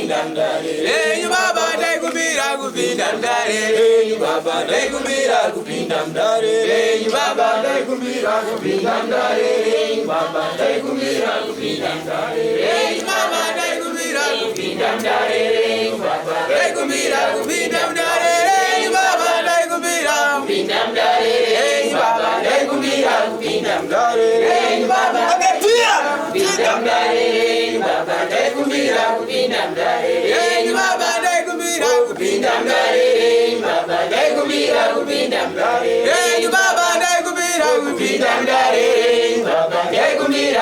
kupinda mudare renyu baba, ndaikumbira kupinda mudare renyu baba, ndaikumbira kupinda mudare renyu baba, ndaikumbira kupinda mudare renyu baba, ndaikumbira kupinda mudare renyu baba, ndaikumbira kupinda mudare renyu baba, ndaikumbira kupinda mudare renyu baba, ndaikumbira kupinda mudare renyu baba, ndaikumbira kupinda mudare renyu baba, kupinda mudare renyu baba, ndaikumbira kupinda mudare renyu baba, ndaikumbira kupinda mudare renyu baba, ndaikumbira kupinda mudare renyu baba, ndaikumbira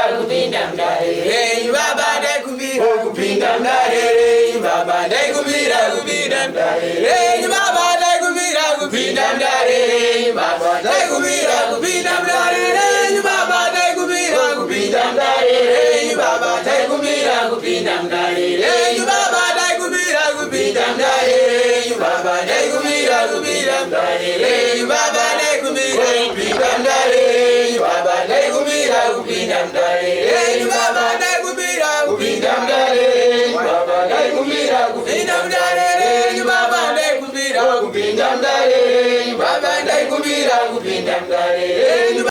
kupinda mudare renyu baba, ndaikumbira kupinda mudare renyu baba, ndaikumbira kupinda mudare renyu baba, ndaikumbira kupinda mudare renyu baba, ndaikumbira kupinda mudare renyu baba, ndaikumbira kupinda mudare renyu baba, ndaikumbira kupinda mudare renyu baba, ndaikumbira kupinda mudare renyu baba, ndaikumbira kupinda mudare renyu baba, ndaikumbira kupinda mudare renyu baba, ndaikumbira kupinda mudare renyu baba, ndaikumbira kupinda mudare renyu baba, ndaikumbira kupinda mudare renyu baba, ndaikumbira kupinda mudare renyu baba, ndaikumbira kupinda mudare renyu baba, ndaikumbira kupinda mudare renyu.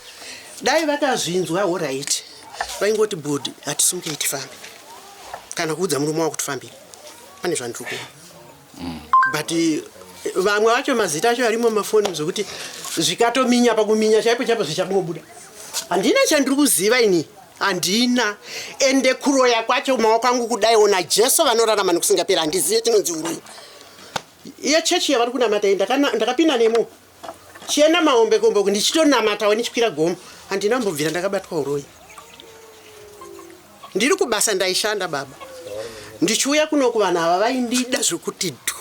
Dai vakazvinzwa, alright, vaingoti bhudhi, hatisungei, tifambe, kana kuudza murume wako tifambire, pane zvandiri kuona. But vamwe vacho mazita acho arimo mumafoni, zvokuti zvikatominya pakuminya chaipo chaipo zvichangobuda. Handina chandiri kuziva ini, handina. Ende kuroya kwacho, maoko angu kudai ona Jesu vanorarama nekusingaperi, handizive chinonzi uroyi. Iye chechi yavari kunamata iyi, ndakapinda nemo chienda mahombekombe ndichitonamatawo ndichikwira gomo, handina kumbobvira ndakabatwa uroyi. Ndiri kubasa, ndaishanda baba, ndichiuya kunoku vanhu ava vaindida zvekuti dhu.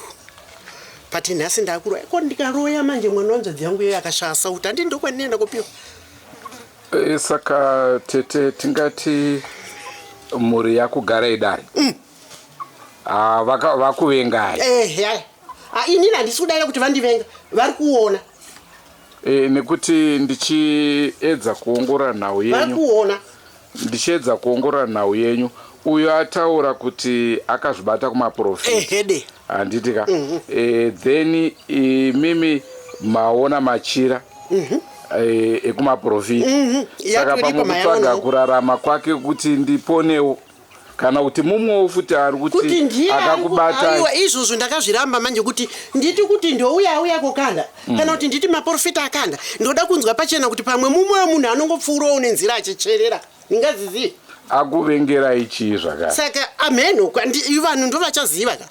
But nhasi ndakuroya ko, ndikaroya manje mwana wanzvadzi yangu iyoyo akashaya sauti, handii ndokwandinoenda kopiwa. Saka tete, tingati mhuri yakugara idare? Ah, vakuvengai? Ehe. Ah, inini handisi kudaira kuti vandivenga, vari kuona. Nekuti ndichiedza kuongorora nhau vari yenyu, kuona. Ndichiedza kuongorora nhau yenyu, uyo ataura kuti akazvibata kumaprofita, Ehede. Handiti ka? Then imimi maona machira ekumaprofita, saka Yatoripo. Pamwe kutsvaga Mayaonawo. kurarama kwake kuti ndiponewo, kana kuti mumwewo futi ari kuti kuti ndiye akakubatai. Aiwa, izvozvo ndakazviramba manje, kuti nditi kuti ndouya auya kokanda, kana kuti nditi maprofita akanda. Ndoda kunzwa pachena kuti pamwe mumwe wemunhu anongopfuurawo nenzira achicherera, ndingazizivi. Akuvengerai chii zvakare? Saka amheno, vanhu ndo vachaziva ka.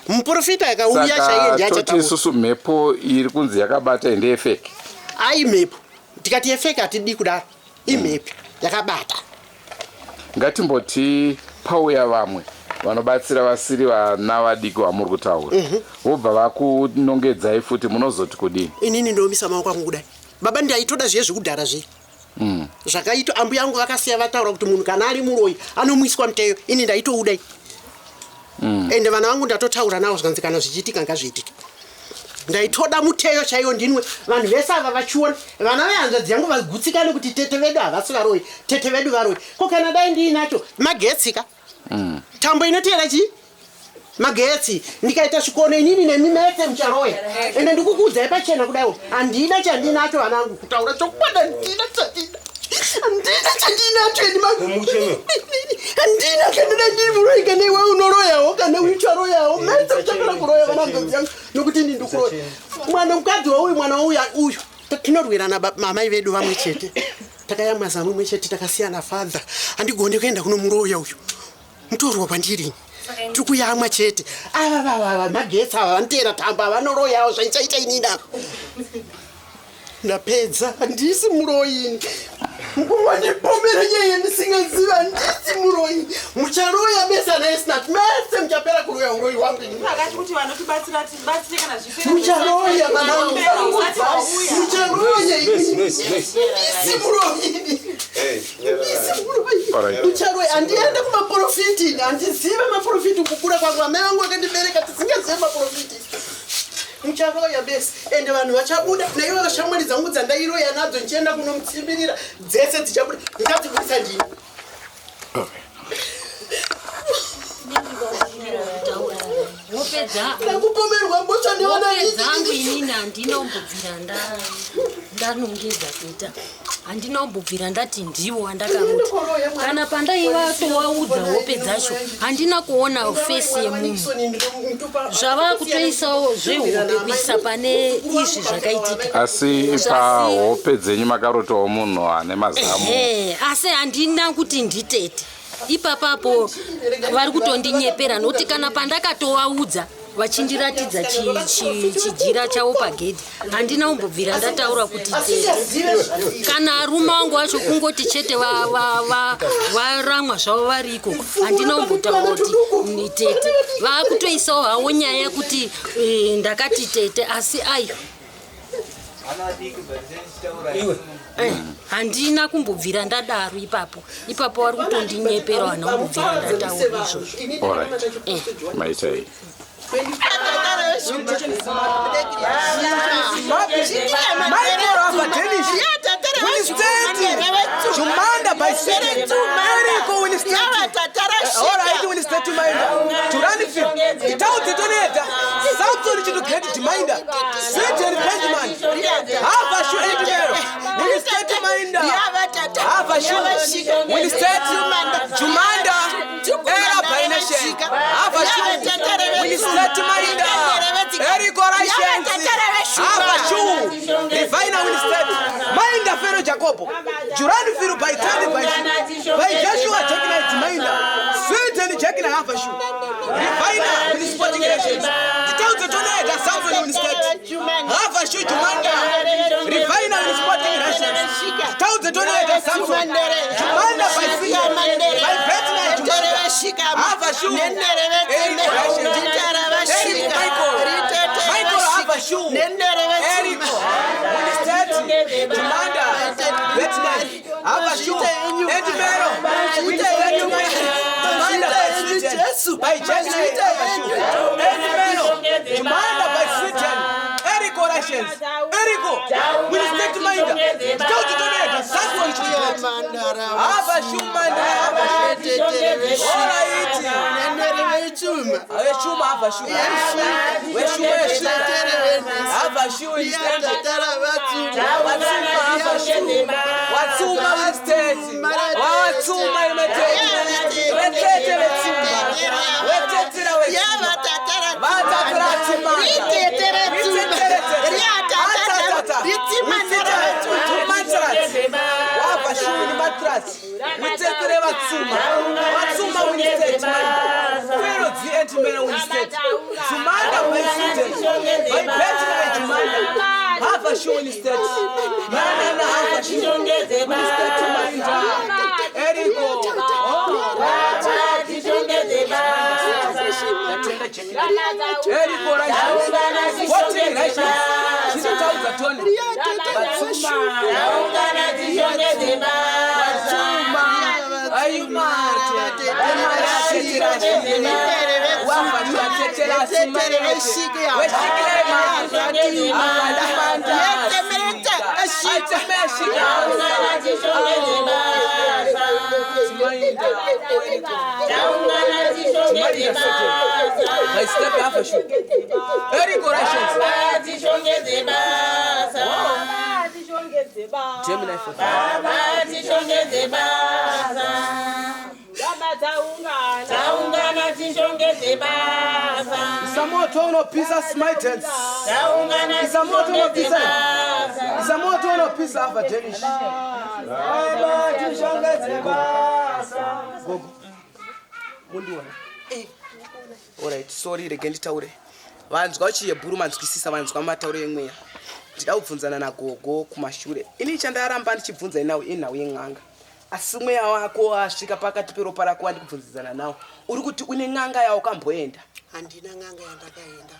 Muprofita akauya chaiye Saka toti ndiachataura. isusu mhepo iri kunzi yakabata ndeyefake? Ai, mhepo tikati yefake hatidi kudaro, imhepo yakabata. Ngatimboti pauya vamwe vanobatsira vasiri vana vadiki vamuri kutaura, vobva vakunongedzai futi, munozoti kudini? Inini ndomisa maoko angu kudai baba, ndaitoda zviye zvekudhara zviye zvakaitwa. Ambuya angu vakasiya vataura kuti munhu kana ari muroyi anomuiswa muteyo. Ini ndaitoudai, ende vana vangu ndatotaura navo, zvikanzi kana zvichiitika ngazviitike. Ndaitoda muteyo chaiwo ndinwe, vanhu vese ava vachiona, vana vehanzvadzi yangu vagutsikane kuti tete vedu havasi varoyi, tete vedu varoyi. Ko kana dai ndiinacho magetsi ka, tambo inoteera chii? Magetsi. Ndikaita chikono inini nemi mese mucharoya. Ende ndikukuudzai pachena kudaiwo, handina chandinacho vanangu, kutaura chokwadi handina chandina, handina chandinacho ini. Handina kana ndiri muroyi, kana iwe unoroyawo, kana ucharoyawo, mese muchapera kuroya vananzvadzi yangu, nokuti ini ndikuroya mwana mukadzi wauyu, mwana wauyu uyu. Tinorwirana mamai vedu vamwe chete, takayamwa zamu imwe chete, takasiyana father. Handigoni kuenda kunomuroya uyu, mutorwa kwandiri, tiri kuyamwa chete. Ava vavava magetsi ava vanoteera tambo ava vanoroyawo. Zvaichaita inini apa, ndapedza. Handisi muroyi, mukungondipomera nyaya yandisingazivi. Handisi muroyi, mucharoya mese ana Esnat, mese muchapera kuroya uroyi hwangu ini. Vakati kuti vanotibatsira tibatsire kana zvipera. Mucharoya vanangu, Usati wauya. mucharoya ini. Ndisi muroyi ini, ndisi muroyi, mucharoya. Handiende kumaprofiti ini, handizive maprofiti. Kukura kwangu amai vangu vakandibereka tisingazive maprofiti. Mucharoya bese, ende vanhu vachabuda naivo shamwari dzangu dzandairoya nadzo ndichienda kunomutsimbirira, dzese dzichabuda, ndichadzibudisa ndini. Hope dza Ndakupomerwa mhosva nevana hope dzangu inini handina kumbobvira ndanongedza kuita, handina kumbobvira ndati ndivo wandakarota. Kana pandaiva towaudza hope dzacho, handina kuona face yemunhu. Zvava kutoisawo zvehope kuisa pane izvi zvakaitika. Asi pahope dzenyu makarotawo munhu ane mazamu? Ehe, asi handina kuti nditete. Ipapapo vari kutondinyepera, nokuti kana pandakatovaudza vachindiratidza chijira chavo pagedhi, handina kumbobvira ndataura kuti tete. Kana arume wangu wacho kungoti chete varamwa zvavo vari ikoko, handina kumbotaura kuti ni tete. Vaakutoisawo havo nyaya yekuti ndakati tete, asi aiwa. Handina kumbobvira ndadaro ipapo. Ipapo vari kutondinyepera, vanhu kumbobvira ndataura izvozvo. Alright, maitai. Michael Rafa Danish. Winstead. Jumanda by Sweden. Eriko Winstead. All right, Winstead Minda. Turani Phil. Tauti Toneta. Samson Chitu Great Minda. Sweden Benjamin. Hava Shu Edmero. Winstead Minda. Hava Shu. Winstead Jumanda. Era by Nation. Hava Shu. Winstead Minda. Eriko Raishensi. Hava Shu. Divina Winstead. Minda Fero Jacobo. Jurani Firu by Tani by Joshua Jacqueline Minda. Sweden Jacqueline Hava Shu. Divina with Sporting Nations. Tauze Toneta Samson Winstead. Hava Shu Jumanda. Divina with Sporting Nations. Tauze Toneta Samson. Jumanda by Sweden. By Betna Jumanda. Hava Shu. Eric Raishensi. Eric Michael. Michael Hava Shu. Eric Winstead. Jumanda. Betna. Hava Shu. Edmero. Winstead Jumanda by Sweden. By Jacqueline Hava Shu. Edmero. Jumanda by Sweden. Eric Orations. Erico. Winstead Minda. Tauti Toneta. Samson Chidret. Hava Shu Manda. Hava Shu. All right. Weshuma Hava Shu. Weshuma Weshuma. Hava Shu Winstead. Watsuma Hava Shu. Watsuma Winstead. Watsuma imetete. Wetete wetsuma. Wetetera wetsuma. Vatatira tsumanda. Atata. Tumatras. Wava shu ni matras. Witetere vatsuma. Vatsuma Winstead Minda. Fero dzi entimere Winstead. Jumanda by Sweden. By Betna Jumanda. Hava shu Winstead. Na na na Hava shu. Winstead Minda. Eriko. Oh. Ndatenda Jemina. Eriko Raishes. 14 Raishes. Chinotaudza Tony. Vatsuma. Vatsuma. Ayumate. Wafa shuatetera Weshikile manda. Atemeshika. By step half a shoe. Eriko Raishes. Gemini for Taungana tishongedze basa. Isa moto unopisa smitens. Taungana Isa moto tishongedze unopisa. basa. Isa moto unopisa hapa Danish. Baba tishongedze basa. Gogo. Mundiona. Alright, sorry, rege nditaure. Vanzwa chihebhuru manzwisisa, vanzwa matauro emweya. Ndida kubvunzana nagogo kumashure. Ini chandaramba ndichibvunza inhau, inhau yen'anga. Asi mweya wako asvika pakati peropa rako wandikubvunzidzana nawo. Uri kuti une n'anga yawakamboenda? Handina n'anga yandakaenda.